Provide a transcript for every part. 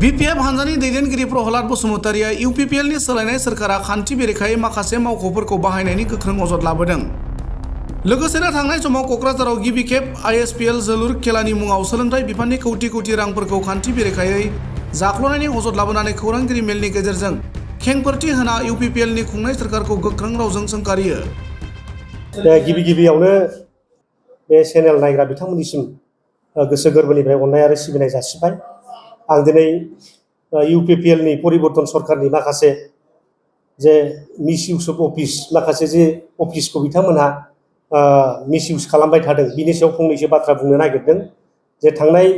BPF हानजानि दैदेनगिरि प्रहलाद बसुमतारिया इउपिपिएलनि सोलायनाय सोरखारा खान्थि बेरेखायै माखासे मावख'फोरखौ बाहायनायनि गोख्रों अजद लाबोदों। लोगोसेनो थांनाय समाव क'क्राझाराव गिबि खेब आइएसपिएल जोलुर खेलानि मुङाव सोलोंथाइ बिफाननि कौटि कौटि रांफोरखौ खान्थि बेरेखायै जाख्ल'नायनि अजद लाबोनानै खौरांगिरि मेलनि गेजेरजों खेंफोरथि होना इउपिपिएलनि खुंनाय सोरखारखौ गोख्रों रावजों सोंखारियो। गिबियावनो बे चेनेल नायग्रा बिथांमोननिसिम गोसो गोरबोनिफ्राय अननाय आरो सिबिनाय जासिबाय। आं दिनै इउपिपिएलनि परिबर्तन सरकारनि माखासे जे मिसइउज अफ अफिस माखासे जे अफिसखौ बिथांमोनहा मिसइउज खालामबाय थादों बिनि सायाव फंनैसो बाथ्रा बुंनो नागिरदों। जे थांनाय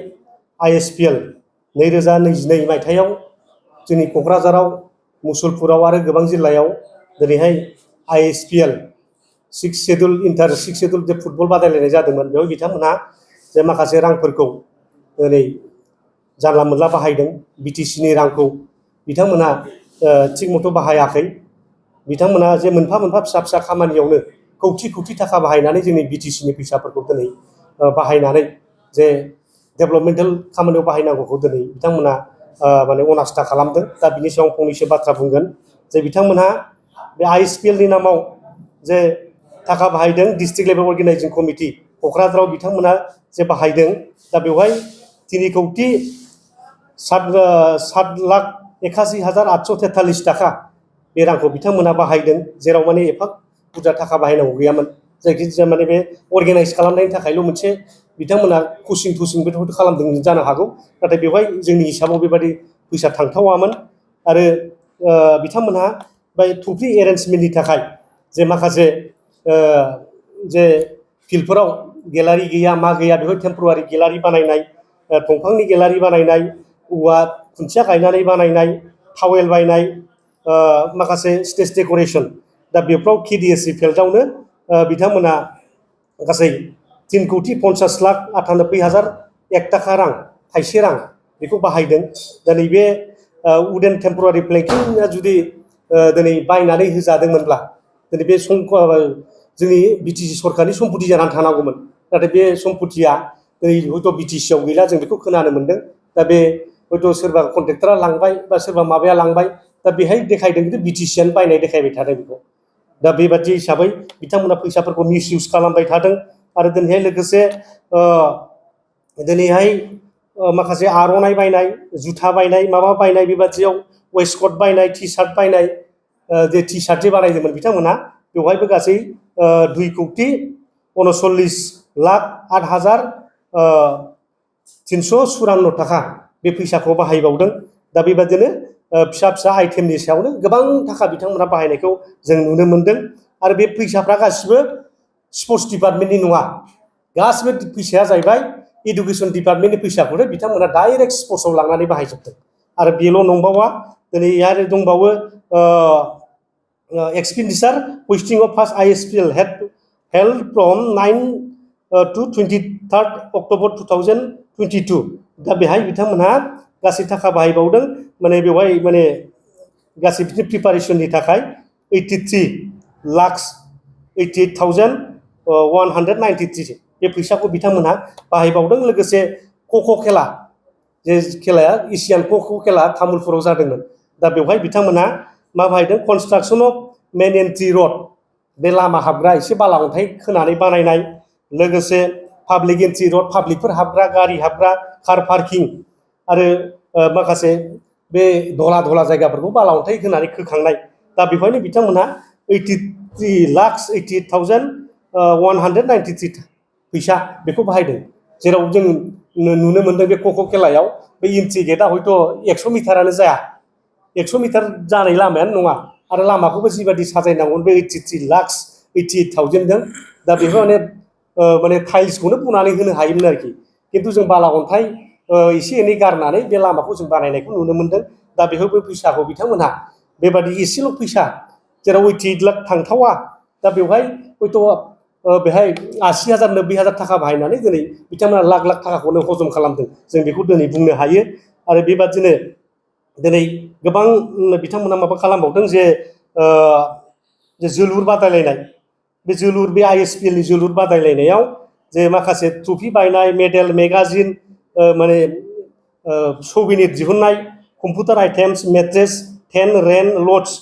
आइएसपिएल 2022 मायथाइयाव जोंनि क'क्राझाराव मुसलपुराव आरो गोबां जिल्लायाव दिनैहाय आइएसपिएल 6 शेड्युल जे फुटबल बादायलायनाय जादोंमोन। बेयाव बिथांमोनहा जे माखासे रांफोरखौ दिनै जानला मोनला बाहायदों। बिटिसिनि रांखौ बिथांमोनहा थिग मथ' बाहायाखै। बिथांमोनहा जे मोनफा मोनफा फिसा फिसा खामानियावनो कौटि कौटि थाखा बाहायनानै जोंनि बिटिसिनि फैसाफोरखौ दिनै बाहायनानै जे डेभेलपमेन्टेल खामानियाव बाहायनांगौखौ दिनै बिथांमोना माने अनास्था खालामदों। दा बिनि सायाव फंनैसो बाथ्रा बुंगोन। जे बिथांमोनहा बे आइएसपिएलनि नामाव जे थाखा बाहायदों डिस्ट्रिक्ट लेभेल अर्गेनाइजिं कमिटि क'क्राझाराव बिथांमोना जे बाहायदों। दा बेवहाय 3 कौटि 7,81,843 थाखा बे रांखौ बिथांमोना बाहायदों। जेराव माने एफा बुरजा थाखा बाहायनांगौ गैयामोन। जायखिजाया माने बे अर्गेनाइज खालामनायनि थाखायल' मोनसे बिथांमोना कुचिं बेथ' खालामदों जानो हागौ। नाथाय बेवहाय जोंनि हिसाबाव बेबायदि फैसा थांथावामोन। आरो बिथांमोनहा बे ट्रफि एरेन्जमेन्टनि थाखाय जे माखासे जे फिल्डफोराव गेलारि गैया मा गैया बेवहाय टेम्परारि गेलारि बानायनाय, दंफांनि गेलारि बानायनाय, औवा खुन्थिया गायनानै बानायनाय, टावेल बायनाय, माखासे स्टेज डेक'रेसन। दा बेफ्राव केडिएसि फिल्डआवनो बिथांमोना गासै 3,50,98,001 थाखा रां थाइसे रां बेखौ बाहायदों। दा नैबे उडेन टेम्परारि प्लेंकिंआ जुदि दिनै बायनानै होजादोंमोनब्ला दिनै बे जोंनि बिटिसि सरकारनि सम्पति जानानै थानांगौमोन। नाथाय बे सम्पतिया दिनै हयथ' बिटिसिआव गैला जों बेखौ खोनानो मोन्दों। दा बे हयथ' सोरबा कन्ट्रेक्टरा लांबाय बा सोरबा माबाया लांबाय। दा बेहाय देखायदों खिन्थु बिटिसिआनो बायनाय देखायबाय थादों बेखौ। दा बेबादि हिसाबै बिथांमोना फैसाफोरखौ मिसइउज खालामबाय थादों। आरो दिनैहाय लोगोसे दिनैहाय माखासे आर'नाइ बायनाय, जुथा बायनाय, माबा बायनाय, बेबादियाव वेस्टकट बायनाय, टि सार्ट बायनाय, जे टि सार्ट जे बानायदोंमोन बिथांमोना बेवहायबो गासै 2,69,08,354 थाखा बे फैसाखौ बाहायबावदों। दा बेबादिनो फिसा फिसा आइटेमनि सायावनो गोबां थाखा बिथांमोना बाहायनायखौ जों नुनो मोन्दों। आरो बे फैसाफ्रा गासिबो स्पर्ट्स डिपार्टमेन्टनि नङा। गासिबो फैसाया जाहैबाय इडुकेसन डिपार्टमेन्टनि फैसाखौनो बिथांमोना डाइरेक्ट स्पर्ट्सआव लांनानै बाहायजोबदों। आरो बेल' नंबावा, दिनै आरो दंबावो expenditure hosting of first ISPL held from 9 to 23 October 2022। दा बेहाय बिथांमोनहा गासै थाखा बाहायबावदों। माने बेवहाय माने गासै बिदिनो प्रिपारेसननि थाखाय 83,88,193 बे फैसाखौ बिथांमोनहा बाहायबावदों। लोगोसे ख'ख' खेला, जे खेलाया एसियान ख'ख' खेला तामुलपुराव जादोंमोन। दा बेवहाय बिथांमोनहा मा बाहायदों, कनस्ट्राक्सन अफ मेन एन्ट्रि रड, बे लामा हाबग्रा एसे बाला अन्थाइ खोनानै बानायनाय, लोगोसे पाब्लिक एन्ट्रि रड, पाब्लिकफोर हाबग्रा, गारि हाबग्रा, कार पार्किं, आरो माखासे बे धला धला जायगाफोरखौ बाला अन्थाइ होनानै खोखांनाय। दा बेवहायनो बिथांमोनहा 83,88,193 फैसा बेखौ बाहायदों। जेराव जों नुनो मोन्दों बे ख'ख' खेलायाव बे एन्ट्रि गेटआ हयथ' 100 मिटारानो जाया, 100 मिटार जानाय लामायानो नङा। आरो लामाखौबो जिबादि साजायनांगौ बे 83,88,000 जों। दा बेखौ माने टाइल्सखौनो बुनानै होनो हायोमोन आरोखि। खिन्थु जों बाला अन्थाइ एसे एनै गारनानै बे लामाखौ जों बानायनायखौ नुनो मोन्दों। दा बेफोरबो फैसाखौ बिथांमोनहा बेबादि एसेल' फैसा जेराव 88 लाख थांथावा, दा बेवहाय हयथ' बेहाय 80,000 90,000 थाखा बाहायनानै दिनै बिथांमोना लाख लाख थाखाखौनो हजम खालामदों। जों बेखौ दिनै बुंनो हायो। आरो बेबादिनो दिनै गोबां बिथांमोना माबा खालामबावदों जे जोलुर बादायलायनाय, बे आइएसपिएलनि जोलुर बादायलायनायाव जे माखासे ट्रफि बायनाय, मेडेल, मेगाजिन, माने सौबिनिर दिहुननाय, computer items mattress tent rent lodges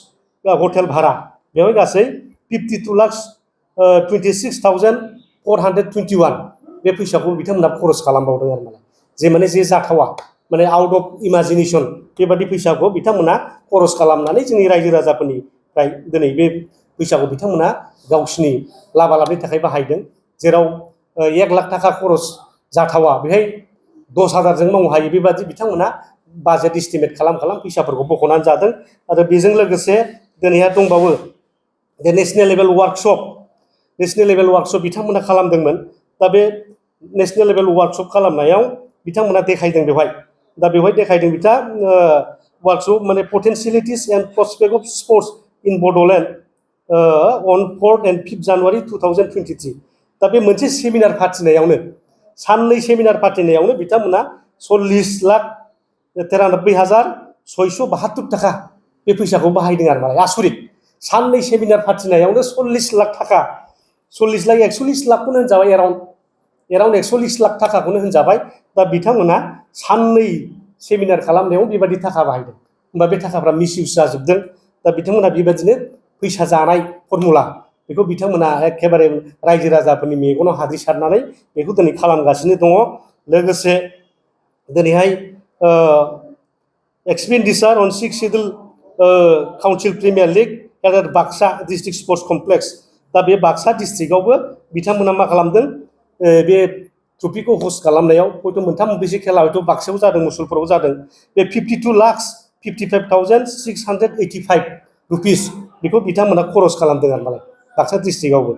hotel भारा बेवहाय गासै 52,26,421 बे फैसाखौ बिथांमोना खरस खालामबावदों आरो माने जे माने जे जाथावा माने आउट अफ इमाजिनेसन बेबादि फैसाखौ बिथांमोना खरस खालामनानै जोंनि रायजो राजाफोरनिफ्राय दिनै बे फैसाखौ बिथांमोना गावसिनि लाबा लाबनि थाखाय बाहायदों जेराव 1 लाख थाखा खरस जाथावा बेहाय 10,000 जों मावनो हायो बेबादि बिथांमोना बाजेट एस्टिमेट खालाम फैसाफोरखौ बख'नानै जादों आरो बेजों लोगोसे दिनैहा दंबावो जे नेशनेल लेभेल वार्कशप बिथांमोना खालामदोंमोन दा बे नेशनेल लेभेल वार्कशप खालामनायाव बिथांमोना देखायदों बेवहाय देखायदों बिथा वार्कशप माने potentialities and prospect of sports in Bodoland on 4th and 5th January 2023 दा बे मोनसे सेमिनार फाथिनायावनो साननै सेमिनार फाथिनायावनो बिथांमोना 40,93,672 थाखा बे फैसाखौ बाहायदों आरो मालाय आसरित साननै सेमिनार फाथिनायावनो 40 लाख थाखा 40 लाख 41 लाखखौनो होनजाबाय एराउन्ड 41 लाख थाखाखौनो होनजाबाय दा बिथांमोना साननै सेमिनार खालामनायाव बेबादि थाखा बाहायदों होमबा बे थाखाफ्रा मिसइउज जाजोबदों दा बिथांमोना बेबादिनो फैसा जानाय फर्मुला बेखौ बिथांमोना एखेबारे रायजो राजाफोरनि मेगनाव हाद्रि सारनानै बेखौ दिनै खालामगासिनो दङ लोगोसे दिनैहाय expenditure on 6th schedule council premier league at Baksa district sports complex दा बे बाक्सा डिस्ट्रिक्टआवबो बिथांमोना मा खालामदों बे ट्रफिखौ हस्ट खालामनायाव हयथ' मोनथाम मोनब्रैसो खेला हयथ' बाक्सायाव जादों मुसलपुराव जादों बे 52,55,685 रुपिस बेखौ बिथांमोना खरस खालामदों आरो मालाय बाक्सा डिस्ट्रिक्टआवबो